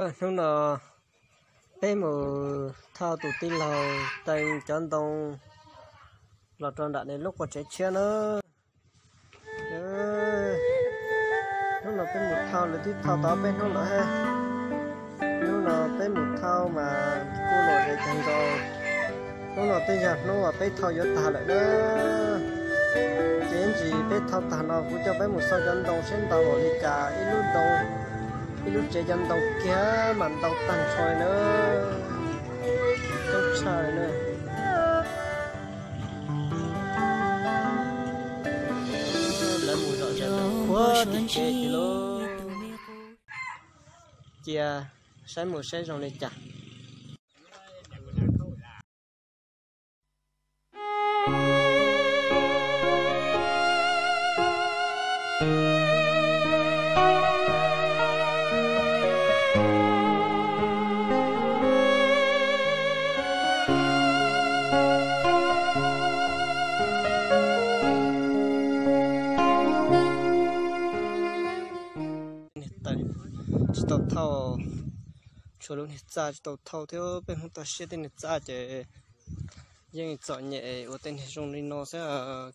Hnub no peb mus thauj tus tij laug tees cov ntoo los rau nram nws lub quas tsev tshiab na. Hnub no peb mus thauj, lawv twb thauj tau peb hnub lawm thiab. Hnub no peb mus thauj mas kuj lom zem kawg nkaus. Hnub no twb yog hnub uas peb thauj yuav tag lawm na. Ces ib ntsis peb thauj tag no kuv coj peb mus xauj cov ntoo seb ntau npaum li cas, ib lub ntoo, ib lub tsev cov ntoo kiag mas ntau tag nrho na. Coob tshaj na. Lawv mus zom zaws puag tim tsev kiag lauj. Cia saib mus saib zoo li cas. Niag tawm tsis tau thauj, tshuav lub niag txaj tsis tau thauj thiab, peb Hmoob toj siab tej niag txaj ces yeej txom nyem ua tej niag zoo li no xwb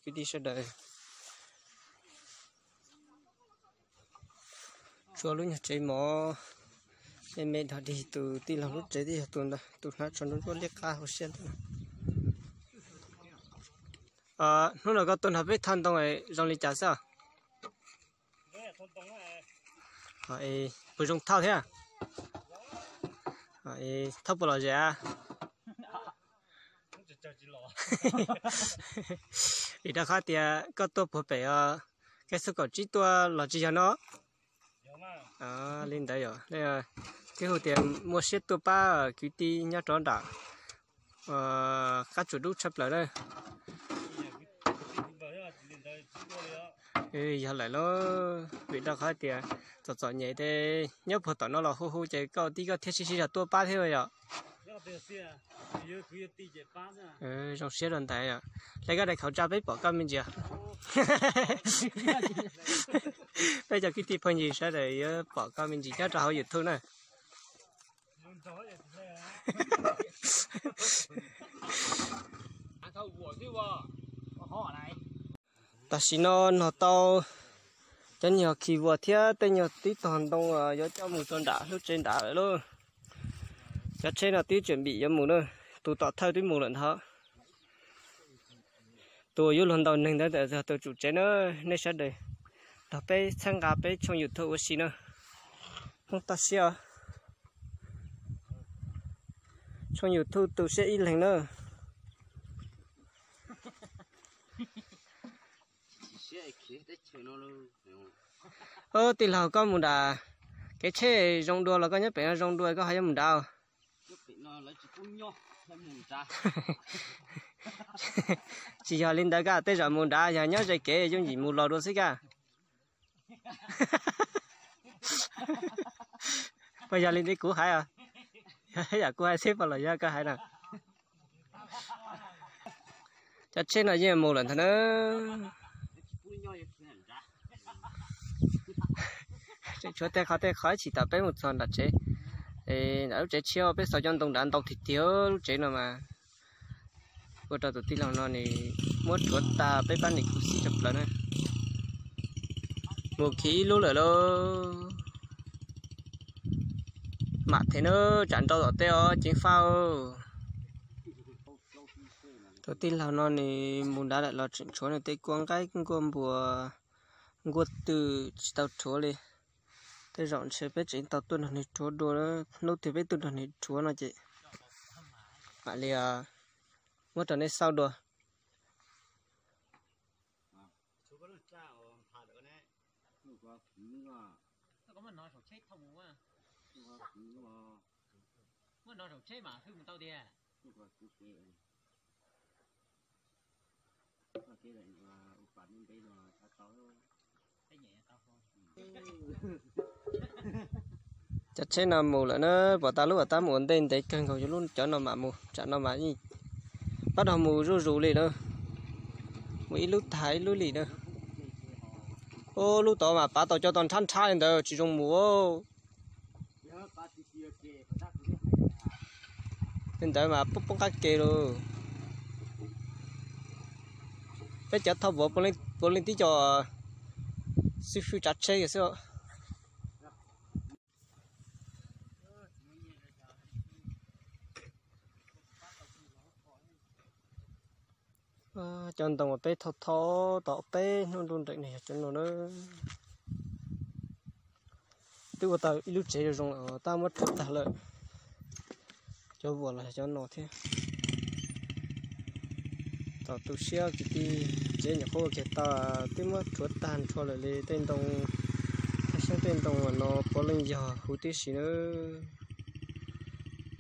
kwv tij sawv daws. Tshuav lub nyuag tsev mov me me dhos dig, tus tij laug lub tsev twb yog tus ntawd, tus hnav tsho ntsuab ntsuab liab qab hauv siab ntawd. Hnub no koj tuaj nrog peb thauj ntoo zoo li cas xwb? Puas zoo thauj thiab? Thauj puas lom zem? Vim rau qhov tias koj tuaj puag pem os, koj xub kaum tsib tuaj los tsis yog no. Li ntawd yom, thiaj hu tias muaj siab tuaj pab kwv tij nyob rov nram qab tsuas dub tshaj plaws na. Yog lawm lauj, vim rau qhov tias txom txom nyem tej nyob puag tom no los hu hu ces koj tij koj thiaj sib sib zog tuaj pab thiab yom. Zoo siab rau ntawd yom. Hle koj daim khẩu trang peb pom koj me ntsis. Peb cov kwv tij phooj ywg sawv daws yuav pom koj me ntsis nyob rau hauv YouTube na. Tam sim no nog tau cov nyuag khi vuas thiab tej nyuag tib tog ntoo yuav coj mus rau nram lub tsev nrad lawm lauj. Cov tsheb no twb tseem pib yuav mus na, tus tom thawj twb mus lawm ntag. Tus yuav luag ntaus neeg ntawd yog tus tswv tsev na. Nej sawv daws nrog peb txhawb nqa peb tshooj YouTube ua si na. Hmoob toj siab, tshooj YouTube tu siab ib leeg na. Tij laug, koj mus nram kev tsheb zoo dua los koj nyob pem no zoo dua koj ho yuav mus nrad? Tsis yog li ntawd, koj tej zaum mus nrad yog nyob ze kev yooj yim mus los dua xwb koj. Puas yog li ntawd kuv hais? Yog yam kuv hais xwb puas los yog koj hais na? Cov tsheb no yeej mus lawm ntag na. Tseem tshuav tej qhov tej qhov tsis tau peb mus txog nram tsev. Nram lub tsev tshiab peb xauj cov ntoo nrad ntau tiag tiag, lub tsev no mas ua rau tus tij laug no nws muab rhuav tag peb pab nws khuv xim tshaj plaws na. Mus khi ib lub lawm lauj. Mam them na, tsam nrau tom teb os ceev faj. Tus tij laug no nws mus nrad lawm los tseem tshuav nws tej kua nqaij nkuaj npua nkuaj twm tsis tau rhuav li. Tej zaum ntshe peb tseem tau tuaj nrog nws rhuav dua, hnub twg peb tuaj nrog nws rhuav no ces mam li muab rau nej xauj dua. Cov tsheb no mus lawm na, pom tas lub uas tab mus ua ntej ntev kawg nkaus, yuav lub cov no mam mus, tsam no mas pab rog mus zuj zus li na, mus ib lub tag ib lub li na. Ub, lub tod mas pav tau cov tau nrhab nrhab li ntawd tsis zoo mus. Li ntawd mas poob poob qab ke lauj. Peb cov thauj vauv puav leej tib co xwb xwb tsav tsheb kiag xwb. Cov ntoo uas peb thauj thauj tau peb hnub nruab nrees no yog cov no na. Twb ua tau ib lub tsev zoo zoo lawm, tab muab rhuav tag lawm. Cov vuas los yog cov no thiab. Txaus tu siab kwv tij, tsev nyuam qhuav ua kiag tau, twb muab rhuav tag nrho lawm li. Tej ntoo, tej xyoob tej ntoo no puav leej yog huv tib si na.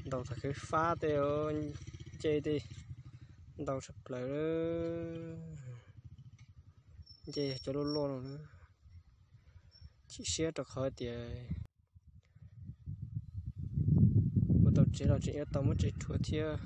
Ntoo thaum kev fab tej, nce tej ntoo tshaj plaws. Nce cov loj loj no na. Chim siab rau qhov tias ua tau tsev los tseem yuav tau muab tsev rhuav thiab.